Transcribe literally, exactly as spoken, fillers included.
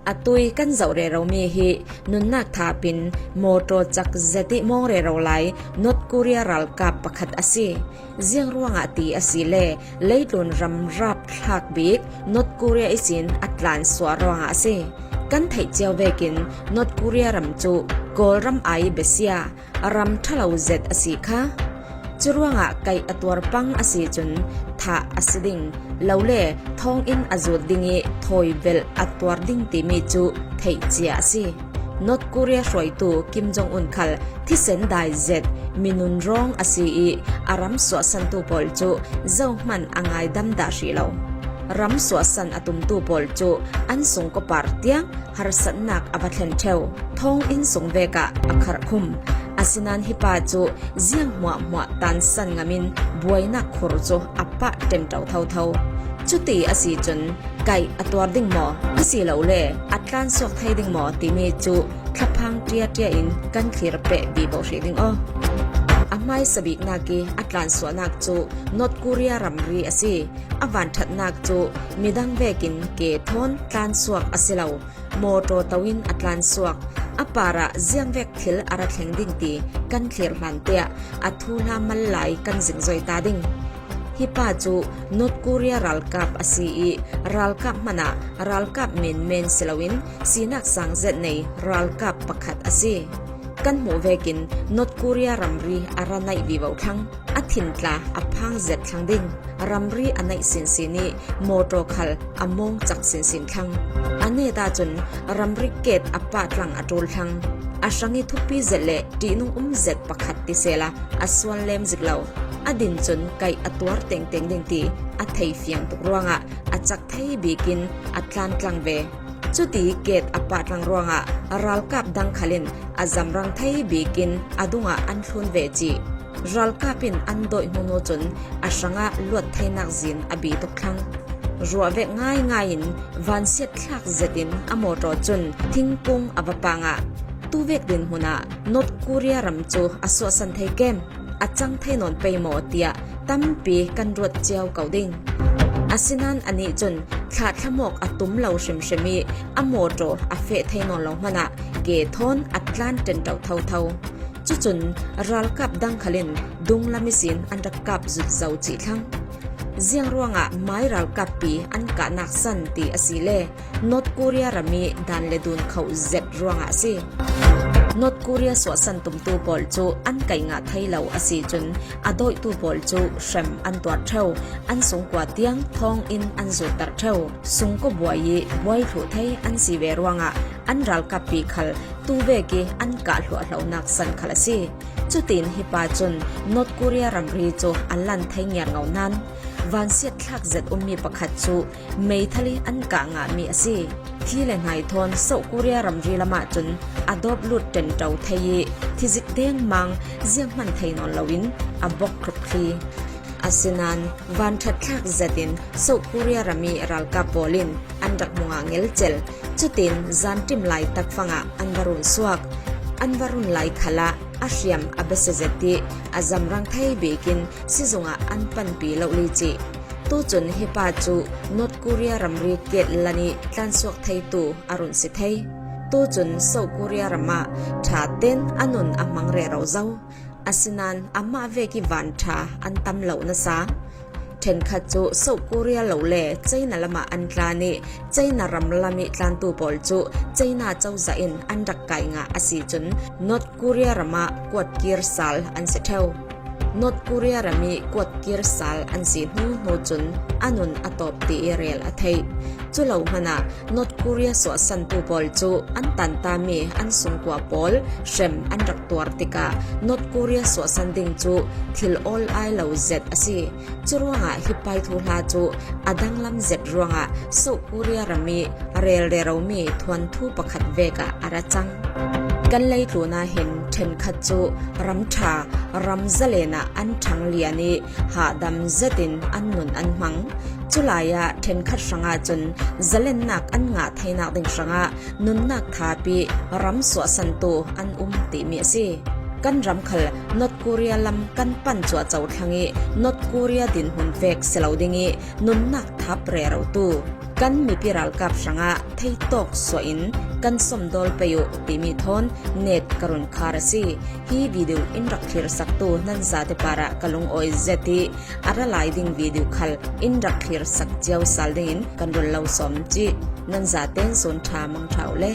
A tui kan zoh rero mi hi nunnak thapin mawtaw cak zet ih mawng rero lai North Korea ralkap pakhat a si. Ziang ruangah ti a si le, leitlun ram rapthlak bik North Korea ihsin a tlansuah ruangah a si. Kan theih cio vekin North Korea ram cu Kawlram ai besia ram ṭhalo zet a si kha. Curuangah kaih a tuar pang a si cun thah a si ding, lole thawnginn a zut ding ih thawi belh a tuar ding timi cu theih cia a si. North Korea hruaitu Kim Jong Un khal thisen dai zet minun rawng a si ih a ram suahsantu pawl cu zohman a ngaidam dah hrih lo. Ram suahsan a tumtu pawl cu an sungkawpar tiang harsatnak a va thlen ṭheu. Thawnginn sung vekah a kharhkhum. Asinain hi pa cu ziang hmuahhmuah tansan ngamin buainak khur cu a pah ṭenṭo thotho. Cuti a si cun kaih a tuar ding maw, asilole a tlansuak thei ding maw timi cu thlaphang ṭiaṭia in kan thlir peh vivo hrih ding aw. A hmaisa biknak ih a tlansuahnak cu North Korea ramri a si. A vanṭhatnak cu midang vekin ke thawn tlansuak a si lo. Mawtaw to in a tlansuak. A parah ziangvek thil a ra thleng ding ti kan thlir hlan tiah a thuhla mal lai kan zingzoi ta ding. Hi pa cu North Korea ralkap a si ih ralkap hmanah ralkap menmen si loin sinak sang zet nei ralkap pakhat a si. Kan hmuh vekin North Korea ramri a ra naih vivo thlang. A thin tla a phang zet thlang ding. Ramri a naih sinsin ih mawtaw khal a mawng cak sinsin thlang. A net ahcun ramri ket a pah tlang a ṭul thlang. A hrang ih thupi zet le ṭihnung um zet pakhat ti sehla a sual lem zik lo. A din cun kaih a tuar tengteng ding ti a thei fiang tuk ruangah a cak thei bikin a tlan tlang ve. Cuti ket a pah tlang ruangah ralkap dang khal in a zamrang thei bikin a dungah an thlun ve cih. Ralkap in an dawih hnuhnu cun a hrangah luat theinak zin a bi tuk thlang. Ruah vek ngaingai in vansiat thlak zetin a mawtaw cun thingkung a va pangah. Tuvek dinhmun ah North Korea ram cu a suahsan thei kem, a cang thei nawn pei maw tiah tampi kan ruat cio ko ding. Asinain anih cun thlah thlamawk a tum lo hrimhrim ih a mawtaw a feh thei nawn lo hmanah ke thawn a tlan ṭenṭo thotho. Cucun ralkap dang khal in dunglam ihsin an rak kap zut zo cih thlang. Ziang ruangah mai ralkappi an kahnak san ti a si le North Korea ram ih dan le dun khoh zet ruangah a si. North Korea suahsan tumtu pawl cu an kaih ngah thei lo a si cun a dawihtu pawl cu hrem an tuar ṭheu, an sungkua tiang thawnginn an zurter ṭheu, sungkaw buai ih buai thluh thei an si ve ruangah an ralkappi khal tuvek ih an kah hluahhlonak san khal a si. Cutin hi pa cun North Korea ramri cu a lan thei ngiarngo nain vansiat thlak zet ummi pakhat cu meithal ih an kah ngahmi a si. Thi le hnai thawn South Korea ramri lamah cun a dawp lut ṭenṭo thei ih thizik dengmang zianghman thei nawn loin a bok tluk thli. Asinain vanṭhat thlak zetin South Korea ram ih ralkap pawl in an rak hmu ngah ngelcel. Cutin zanṭim lai takfangah an va run suak. An va run lai khalah a hriam a besia zet ih a zamrang thei bikin sizungah an panpi lohli cih. Tucun hi pa cu North Korea ramri ket lan ih tlansuak theitu a run si thei. Tucun South Korea ram ah ṭha ten a nun a hmang rero zo. Asinain amah vek ih vanṭha an tam lo nasa. Ṭhenkhat cu South Korea lo le China lamah an tlan ih China ram lam ih tlantu pawl cu China cozah in an rak kai ngah a si cun North Korea ram ah kuatkir sal an si ṭheu. North Korea ram ih kuatkir sal an si hnuhnu cun a nun a tawp ti ih rel a theih. Cu lo hmanah North Korea suahsantu pawl cu an tantami an sungkua pawl hrem an rak tuar tikah North Korea suahsan ding cu thil awl ai lo zet a si. Curuangah hi pa ih thuhla cu a danglam zet ruangah South Korea ram ih rel reromi thuanthu pakhat vekah a ra cang. Kan leitlun ah hin ṭhenkhat cu ram ṭha, ram zalen ah an ṭhang lian ih hahdam zetin an nun an hmang. Culai ah ṭhenkhat hrangah cun zalennak an ngah theinak ding hrangah nunnak thap ih ram suahsantu an um timi a si. Kan ram khal North Korea lam kan pan chuah chauh thlang ih North Korea dinhmun vek si lo ding ih nunnak thap rerotu kan mipi ralkap hrangah theitawk suah in kan sawmdawl pei uh timi thawn nek ka run khar a si. Hi video in rak thlirsaktu nan zate parah ka lungawi zet ih a ra lai ding video khal in rak thlirsak cio sal dingin kan run lo sawm cih nan zaten sun ṭha mang ṭha uh le.